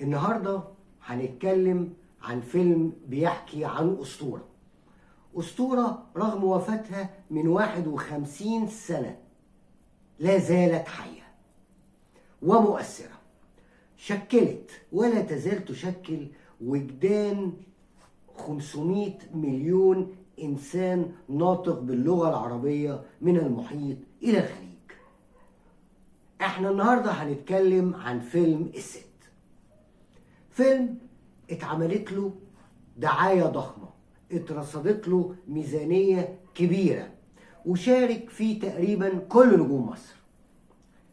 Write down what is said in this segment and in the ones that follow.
النهارده هنتكلم عن فيلم بيحكي عن أسطورة، أسطورة رغم وفاتها من 51 سنة لا زالت حية ومؤثرة، شكلت ولا تزال تشكل وجدان 500 مليون إنسان ناطق باللغة العربية من المحيط إلى الخليج. احنا النهاردة هنتكلم عن فيلم الست. فيلم اتعملت له دعاية ضخمة، اترصدت له ميزانية كبيرة، وشارك فيه تقريبا كل نجوم مصر.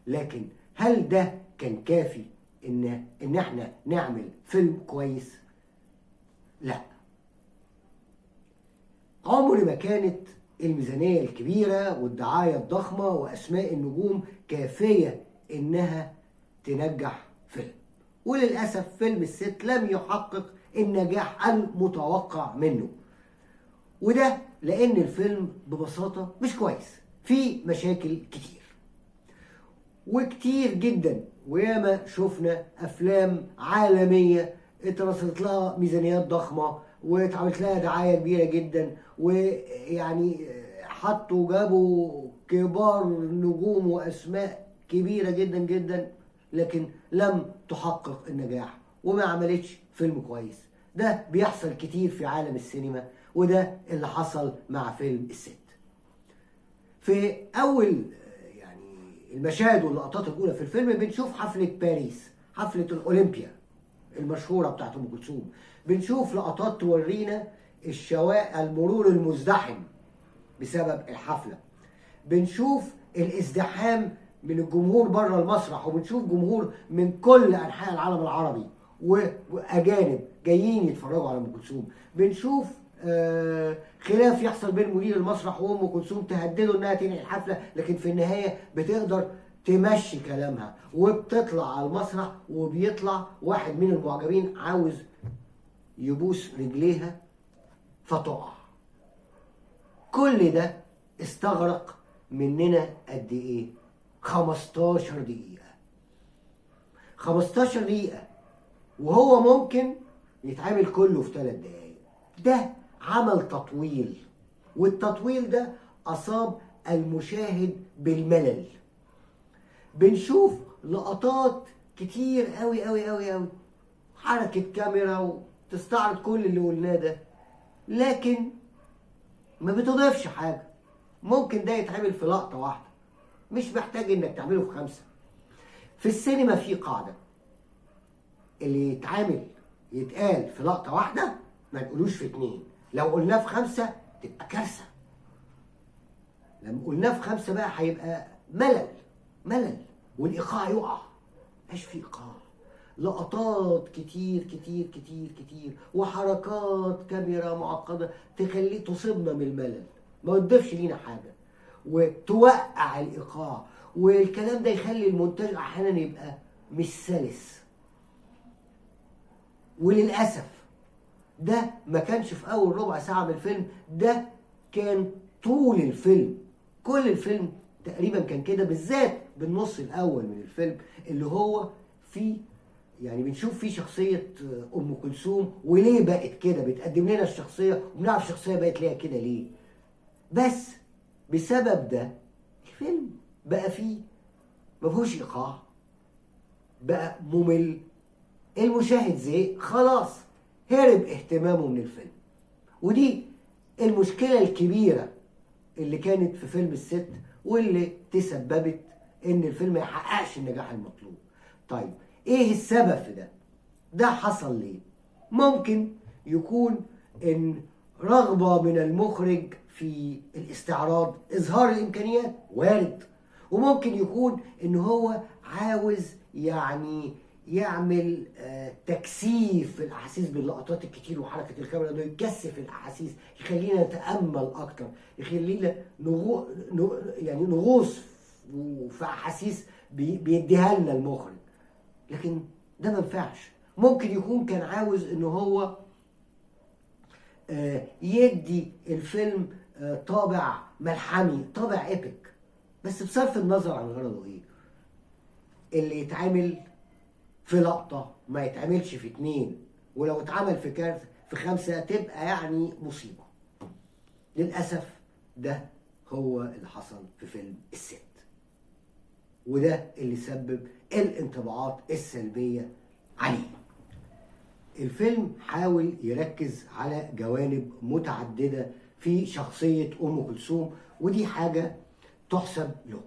لكن هل ده كان كافي ان احنا نعمل فيلم كويس؟ لا، عمر ما كانت الميزانية الكبيرة والدعاية الضخمة وأسماء النجوم كافية إنها تنجح فيلم. وللأسف فيلم الست لم يحقق النجاح المتوقع منه، وده لأن الفيلم ببساطة مش كويس، فيه مشاكل كتير وكتير جدا. وياما شفنا أفلام عالمية اترصدت لها ميزانيات ضخمة واتعملت لها دعاية كبيرة جدا، ويعني حطوا جابوا كبار نجوم وأسماء كبيرة جدا جدا، لكن لم تحقق النجاح وما عملتش فيلم كويس. ده بيحصل كتير في عالم السينما، وده اللي حصل مع فيلم الست. في أول يعني المشاهد واللقطات الأولى في الفيلم بنشوف حفلة باريس، حفلة الأولمبيا المشهورة بتاعت أم كلثوم. بنشوف لقطات تورينا الشوارع، المرور المزدحم بسبب الحفلة، بنشوف الازدحام من الجمهور بره المسرح، وبنشوف جمهور من كل أنحاء العالم العربي وأجانب جايين يتفرجوا على أم كلثوم. بنشوف خلاف يحصل بين مدير المسرح وأم كلثوم، تهدده إنها تنهي الحفلة، لكن في النهاية بتقدر تمشي كلامها وبتطلع على المسرح، وبيطلع واحد من المعجبين عاوز يبوس رجليها فتقع. كل ده استغرق مننا قد ايه؟ 15 دقيقة. 15 دقيقة وهو ممكن يتعامل كله في 3 دقايق. ده عمل تطويل، والتطويل ده أصاب المشاهد بالملل. بنشوف لقطات كتير قوي قوي قوي قوي، حركة كاميرا وتستعرض كل اللي قلناه ده، لكن ما بتضيفش حاجة. ممكن ده يتعمل في لقطة واحدة، مش محتاج انك تعمله في 5. في السينما في قاعدة، اللي يتعمل يتقال في لقطة واحدة ما نقولوش في 2، لو قلناه في 5 تبقى كارثة. لما قلناه في 5 بقى هيبقى ملل ملل، والايقاع يقع، مش في ايقاع. لقطات كتير كتير كتير كتير وحركات كاميرا معقدة تخلي تصيبنا من الملل، ما تضيفش لينا حاجة وتوقع الايقاع. والكلام ده يخلي المونتاج احيانا يبقى مش سلس. وللاسف ده ما كانش في اول ربع ساعة من الفيلم، ده كان طول الفيلم، كل الفيلم تقريبا كان كده، بالذات بالنص الاول من الفيلم اللي هو فيه يعني بنشوف فيه شخصية ام كلثوم وليه بقت كده، بتقدم لنا الشخصية وبنعرف الشخصية بقت ليها كده ليه. بس بسبب ده الفيلم بقى فيه ما فيهوش ايقاع، بقى ممل، المشاهد زهق خلاص، هرب اهتمامه من الفيلم. ودي المشكلة الكبيرة اللي كانت في فيلم الست، واللي تسببت ان الفيلم ما يحققش النجاح المطلوب. طيب ايه السبب في ده؟ ده حصل ليه؟ ممكن يكون ان رغبة من المخرج في الاستعراض، اظهار الامكانيات، وارد. وممكن يكون ان هو عاوز يعني يعمل تكثيف الاحاسيس باللقطات الكتير وحركه الكاميرا، انه يكثف الاحاسيس، يخلينا نتامل اكتر، يخلينا يعني نغوص في احاسيس بيديها لنا المخرج. لكن ده ما ينفعش. ممكن يكون كان عاوز ان هو يدي الفيلم طابع ملحمي، طابع ايبك، بس بصرف النظر عن غرضه ايه، اللي يتعمل في لقطة ما يتعملش في 2، ولو اتعمل في كارثة في 5 تبقى يعني مصيبة. للأسف ده هو اللي حصل في فيلم الست، وده اللي سبب الانطباعات السلبية عليه. الفيلم حاول يركز على جوانب متعددة في شخصية أم كلثوم، ودي حاجة تحسب له.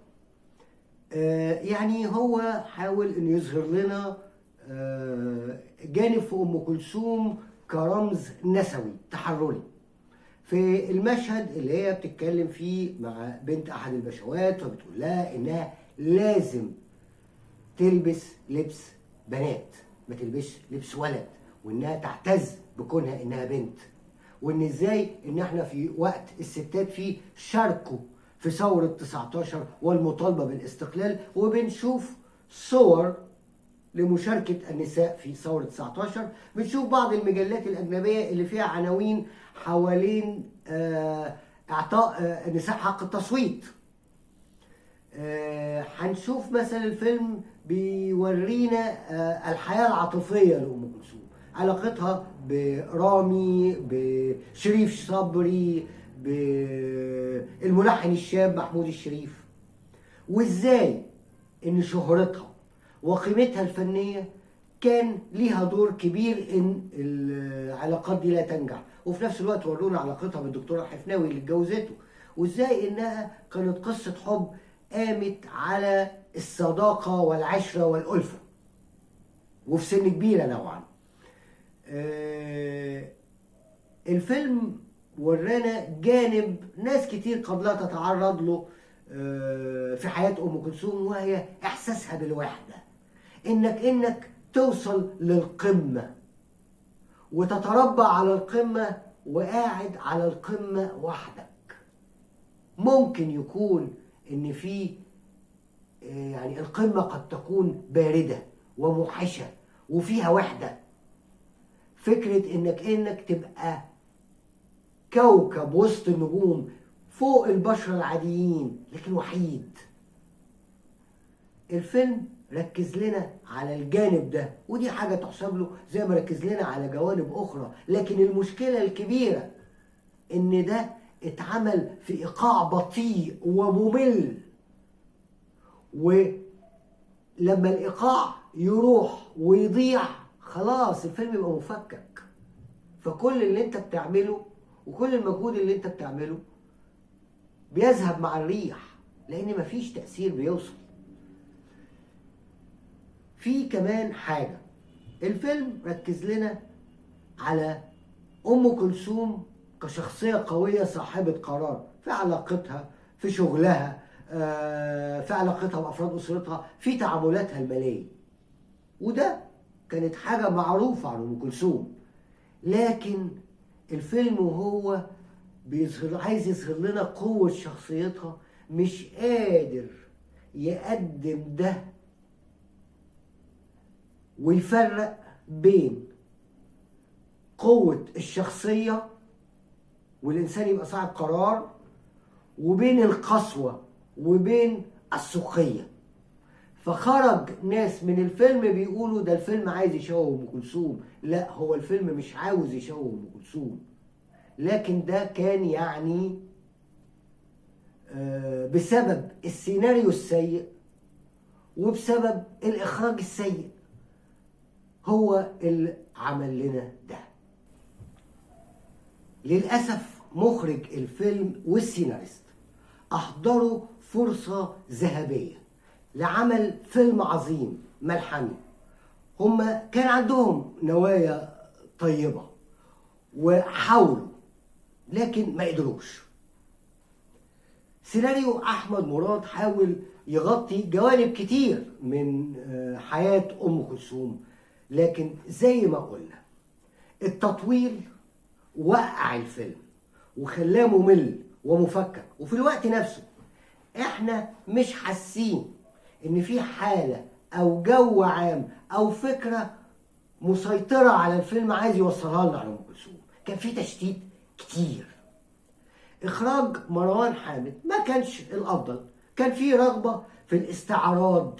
يعني هو حاول إنه يظهر لنا جانب في أم كلثوم كرمز نسوي تحرري. في المشهد اللي هي بتتكلم فيه مع بنت أحد البشوات وبتقول لها إنها لازم تلبس لبس بنات، ما تلبسش لبس ولد، وإنها تعتز بكونها إنها بنت، وإن إزاي إن إحنا في وقت الستات فيه شاركوا في ثورة 19 والمطالبة بالاستقلال، وبنشوف صور لمشاركة النساء في ثورة 19، بنشوف بعض المجلات الأجنبية اللي فيها عناوين حوالين إعطاء النساء حق التصويت. هنشوف مثلا الفيلم بيورينا الحياة العاطفية لأم كلثوم، علاقتها برامي، بشريف صبري، بالملحن الشاب محمود الشريف، وإزاي إن شهرتها وقيمتها الفنية كان ليها دور كبير إن العلاقات دي لا تنجح. وفي نفس الوقت ورونا علاقتها بالدكتورة حفناوي اللي اتجوزته، وإزاي إنها كانت قصة حب قامت على الصداقة والعشرة والألفة، وفي سن كبيرة نوعا. الفيلم ورانا جانب ناس كتير قد لا تتعرض له في حياة أم كلثوم، وهي إحساسها بالوحدة، إنك توصل للقمة وتتربع على القمة وقاعد على القمة وحدك. ممكن يكون إن في يعني القمة قد تكون باردة وموحشة وفيها وحدة. فكرة إنك تبقى كوكب وسط النجوم فوق البشر العاديين لكن وحيد. الفيلم ركز لنا على الجانب ده، ودي حاجة تحسب له زي ما ركز لنا على جوانب أخرى، لكن المشكلة الكبيرة إن ده اتعمل في إيقاع بطيء وممل، ولما الإيقاع يروح ويضيع خلاص الفيلم يبقى مفكك. فكل اللي انت بتعمله وكل المجهود اللي انت بتعمله بيذهب مع الريح، لان مفيش تأثير بيوصل. في كمان حاجة، الفيلم ركز لنا على أم كلثوم كشخصية قوية صاحبة قرار في علاقتها، في شغلها، في علاقتها بأفراد أسرتها، في تعاملاتها المالية، وده كانت حاجة معروفة عن أم كلثوم. لكن الفيلم وهو بيظهر، عايز يظهر لنا قوة شخصيتها، مش قادر يقدم ده ويفرق بين قوة الشخصية والإنسان يبقى صاحب قرار، وبين القسوة وبين السوقية. فخرج ناس من الفيلم بيقولوا ده الفيلم عايز يشوه أم كلثوم. لا، هو الفيلم مش عاوز يشوه أم كلثوم، لكن ده كان يعني بسبب السيناريو السيء وبسبب الإخراج السيء هو اللي عمل لنا ده. للأسف مخرج الفيلم والسيناريست أحضروا فرصة ذهبية لعمل فيلم عظيم ملحمي. هما كان عندهم نوايا طيبة وحاولوا، لكن ما قدروش. سيناريو أحمد مراد حاول يغطي جوانب كتير من حياة أم كلثوم، لكن زي ما قلنا التطويل وقع الفيلم وخلاه ممل ومفكك، وفي الوقت نفسه احنا مش حاسين ان في حالة او جو عام او فكرة مسيطرة على الفيلم عايز يوصلها لنا على ام كلثوم. كان في تشتيت كتير. اخراج مروان حامد ما كانش الافضل، كان في رغبة في الاستعراض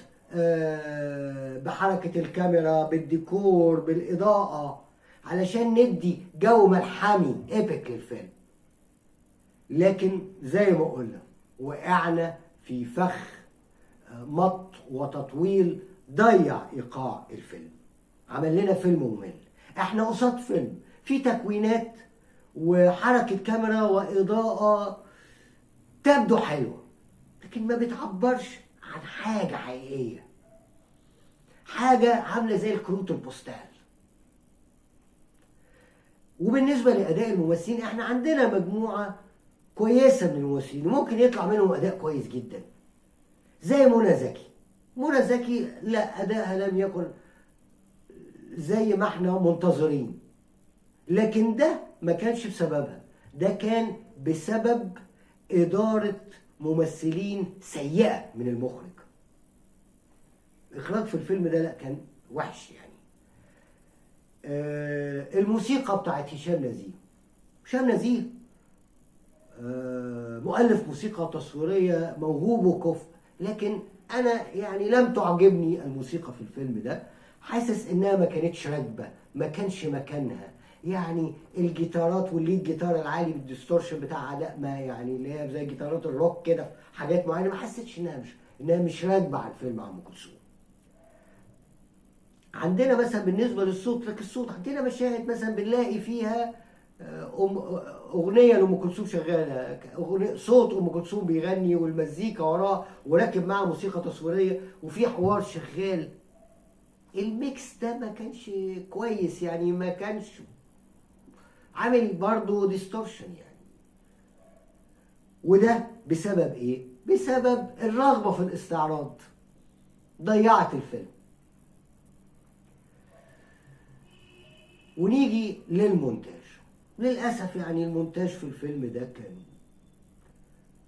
بحركة بحركة الكاميرا، بالديكور، بالإضاءة، علشان ندي جو ملحمي epic للفيلم. لكن زي ما قلنا وقعنا في فخ مط وتطويل ضيع ايقاع الفيلم، عمل لنا فيلم ممل. احنا قصاد فيلم فيه تكوينات وحركة كاميرا وإضاءة تبدو حلوة، لكن ما بتعبرش عن حاجة حقيقية، حاجة عاملة زي الكروت البوستال. وبالنسبة لأداء الممثلين، احنا عندنا مجموعة كويسة من الممثلين وممكن يطلع منهم أداء كويس جدا، زي منى زكي. منى زكي لا، أداءها لم يكن زي ما احنا منتظرين، لكن ده ما كانش بسببها، ده كان بسبب إدارة ممثلين سيئة من المخرج. الإخراج في الفيلم ده لا كان وحش يعني. الموسيقى بتاعت هشام نزيه. هشام نزيه مؤلف موسيقى تصويرية موهوب وكفء، لكن أنا يعني لم تعجبني الموسيقى في الفيلم ده، حاسس إنها ما كانتش راكبة، ما كانش مكانها. يعني الجيتارات وال lead guitar العالي بال distortion بتاع لا، ما يعني اللي هي زي جيتارات الروك كده حاجات معينة، ما حسيتش انها مش راكبه على الفيلم عن ام كلثوم. عندنا مثلا بالنسبة للصوت، لك الصوت عندنا مشاهد مثلا بنلاقي فيها اغنية لام كلثوم شغالة، صوت ام كلثوم بيغني والمزيكا وراه وراكب معاه موسيقى تصويرية وفي حوار شغال. ال mix ده ما كانش كويس يعني، ما كانش عامل برضه distortion يعني. وده بسبب ايه؟ بسبب الرغبة في الاستعراض، ضيعت الفيلم. ونيجي للمونتاج. للأسف يعني المونتاج في الفيلم ده كان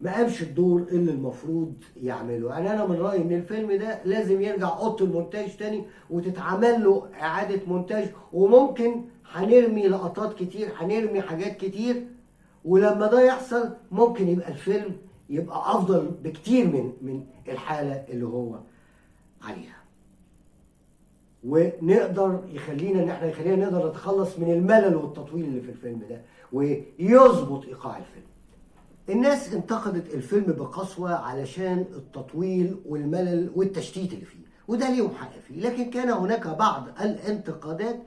ما قامش الدور اللي المفروض يعمله. يعني أنا من رأيي إن الفيلم ده لازم يرجع أوضة المونتاج تاني وتتعمل له إعادة مونتاج، وممكن هنرمي لقطات كتير، هنرمي حاجات كتير، ولما ده يحصل ممكن يبقى الفيلم يبقى أفضل بكتير من الحالة اللي هو عليها، ونقدر يخلينا ان احنا يخلينا نقدر نتخلص من الملل والتطويل اللي في الفيلم ده ويظبط ايقاع الفيلم. الناس انتقدت الفيلم بقسوة علشان التطويل والملل والتشتيت اللي فيه، وده ليهم حق فيه، لكن كان هناك بعض الانتقادات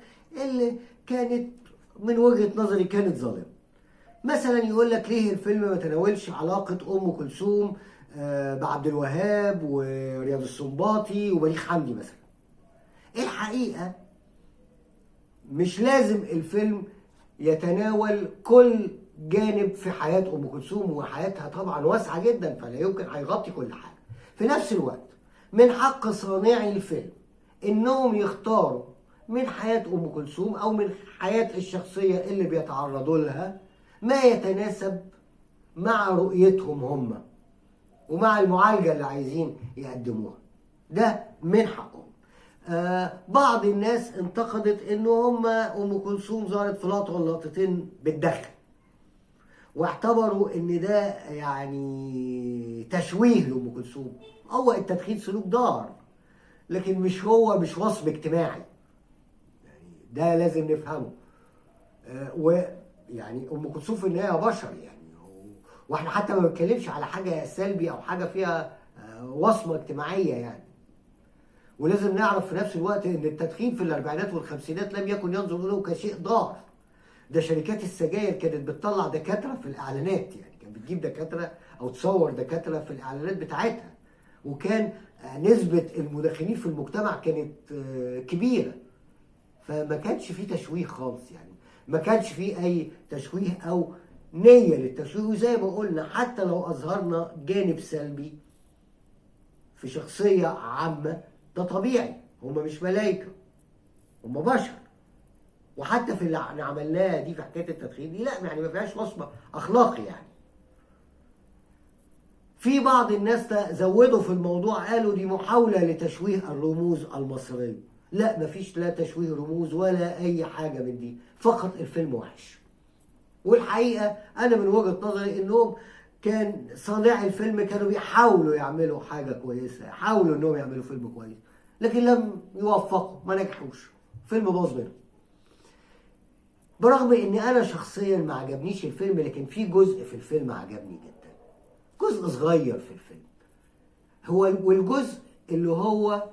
اللي كانت من وجهة نظري كانت ظالمة. مثلا يقول لك ليه الفيلم ما تناولش علاقة أم كلثوم بعبد الوهاب ورياض السنباطي وبليغ حمدي مثلا. الحقيقة مش لازم الفيلم يتناول كل جانب في حياة أم كلثوم، وحياتها طبعا واسعة جدا فلا يمكن هيغطي كل حاجة. في نفس الوقت من حق صانعي الفيلم إنهم يختاروا من حياة أم كلثوم أو من حياة الشخصية اللي بيتعرضوا لها ما يتناسب مع رؤيتهم هم ومع المعالجة اللي عايزين يقدموها، ده من حقهم. بعض الناس انتقدت ان هم ام كلثوم ظهرت في لقطة ولا لقطتين بتدخن، واعتبروا ان ده يعني تشويه لام كلثوم. هو التدخين سلوك ضار، لكن مش هو مش وصم اجتماعي يعني، ده لازم نفهمه. ويعني ام كلثوم في النهاية بشر يعني، واحنا حتى ما بنتكلمش على حاجة سلبي او حاجة فيها وصمة اجتماعية يعني. ولازم نعرف في نفس الوقت ان التدخين في الاربعينات والخمسينات لم يكن ينظر له كشيء ضار. ده شركات السجاير كانت بتطلع دكاترة في الاعلانات يعني، كانت بتجيب دكاترة او تصور دكاترة في الاعلانات بتاعتها، وكان نسبه المدخنين في المجتمع كانت كبيرة، فما كانش فيه تشويه خالص يعني، ما كانش فيه اي تشويه او نيه للتشويه. وزي ما قلنا حتى لو اظهرنا جانب سلبي في شخصية عامة ده طبيعي، هم مش ملايكة، هم بشر. وحتى في اللي احنا عملناها دي في حكاية التدخين دي لا يعني ما فيهاش وصمة اخلاقي يعني. في بعض الناس زودوا في الموضوع، قالوا دي محاولة لتشويه الرموز المصرية. لا، ما فيش لا تشويه رموز ولا اي حاجة من دي، فقط الفيلم وحش. والحقيقة انا من وجهه نظري انهم كان صانعي الفيلم كانوا بيحاولوا يعملوا حاجة كويسة، حاولوا انهم يعملوا فيلم كويس، لكن لم يوفقوا، ما نجحوش، فيلم باظ منهم. برغم ان انا شخصيا ما عجبنيش الفيلم، لكن في جزء في الفيلم عجبني جدا، جزء صغير في الفيلم، هو والجزء اللي هو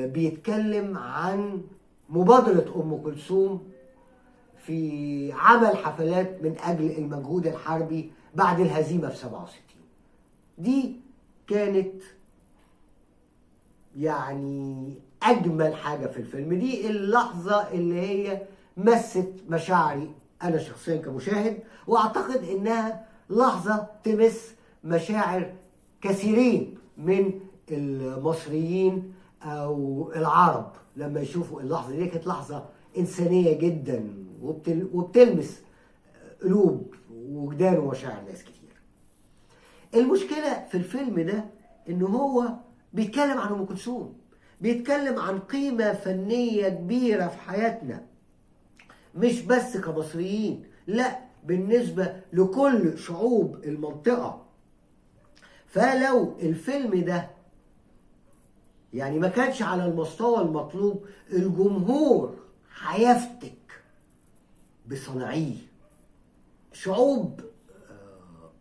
بيتكلم عن مبادرة أم كلثوم في عمل حفلات من أجل المجهود الحربي بعد الهزيمة في 67. دي كانت يعني أجمل حاجة في الفيلم، دي اللحظة اللي هي مست مشاعري أنا شخصيا كمشاهد، وأعتقد إنها لحظة تمس مشاعر كثيرين من المصريين أو العرب لما يشوفوا اللحظة دي. كانت لحظة إنسانية جدا وبتلمس قلوب وجدان ومشاعر ناس كتير. المشكلة في الفيلم ده إن هو بيتكلم عن أم كلثوم، بيتكلم عن قيمة فنية كبيرة في حياتنا، مش بس كمصريين، لا، بالنسبة لكل شعوب المنطقة. فلو الفيلم ده يعني ما كانش على المستوى المطلوب، الجمهور هيفتك بصناعيه. شعوب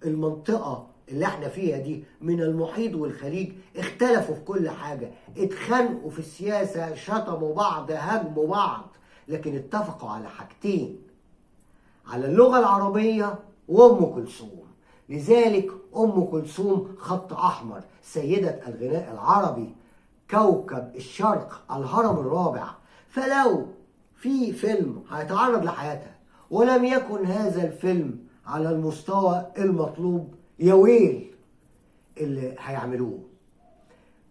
المنطقة اللي احنا فيها دي من المحيط والخليج اختلفوا في كل حاجة، اتخانقوا في السياسة، شتموا بعض، هاجموا بعض، لكن اتفقوا على حاجتين، على اللغة العربية وأم كلثوم. لذلك أم كلثوم خط أحمر، سيدة الغناء العربي، كوكب الشرق، الهرم الرابع. فلو في فيلم هيتعرض لحياتها ولم يكن هذا الفيلم على المستوى المطلوب، يا ويل اللي هيعملوه.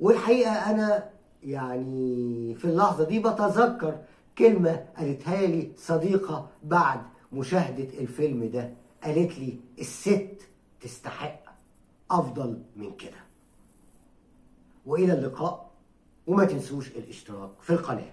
والحقيقة أنا يعني في اللحظة دي بتذكر كلمة قالتها لي صديقة بعد مشاهدة الفيلم ده، قالت لي الست تستحق أفضل من كده. وإلى اللقاء، وما تنسوش الاشتراك في القناة.